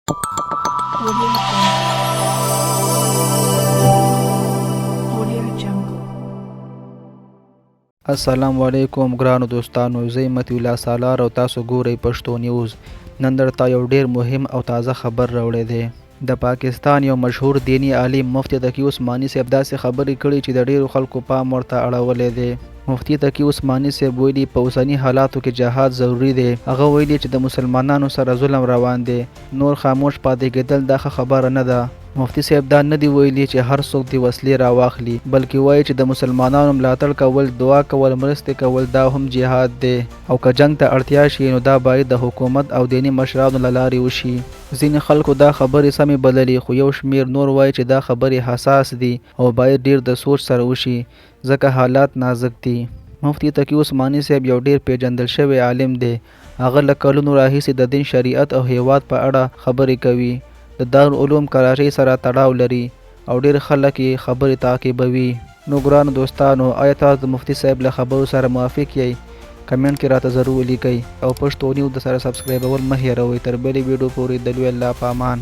Audio Jungle. Audio Jungle. السلام علیکم ګرانو دوستانو، زه یم مطیع الله سالار او تاسو ګورئ پښتو نیوز. نن درته یو ډیر مهم او تازه خبر راوړی دی. د پاکستان یو مشهور دیني عالم مفتي تقي عثماني صاحب داسې خبرې کړي چې د ډیرو خلکو پام ورته اړولی دی. مفتي تقي عثماني صاحب ویلي، په اوسني حالاتو کې جهاد ضروري دی. هغه ویلي چې د مسلمانانو سره ظلم روان دی، نور خاموش پاتې کېدل دا ښه خبره نه ده. مفتي صاحب دا نه دي ویلي چې هر څوک دې وسلې راواخلي، بلکې وایي چې د مسلمانانو ملاتړ کول، دعا کول، مرستې کول دا هم جهاد دی او که جنګ ته اړتیا شي نو دا باید د حکومت او دیني مشرانو له لارې وشي. ځینې خلکو دا خبرې سمې بللي، خو یو شمېر نور وایي چې دا خبرې حساس دي او باید ډېر د سوچ سره وشي، ځکه حالات نازک دي. مفتي تقي عثماني صاحب یو ډېر پېژندل شوی عالم دی. هغه له کلونو راهیسې د دین، شریعت او هېواد په اړه خبرې کوي. د دارالعلوم کراچۍ سره تړاو لري او ډېر خلک یې خبرې تعقیبوي. نو ګرانو دوستانو، آیا تاسو د مفتي صاحب له خبرو سره موافق یئ؟ کمنټ کې راته ضرور ولیکئ او پښتو نیوز د سره سبسکرایبول مه هېروئ. تر بلې ویډیو پورې د لوی الله په امان.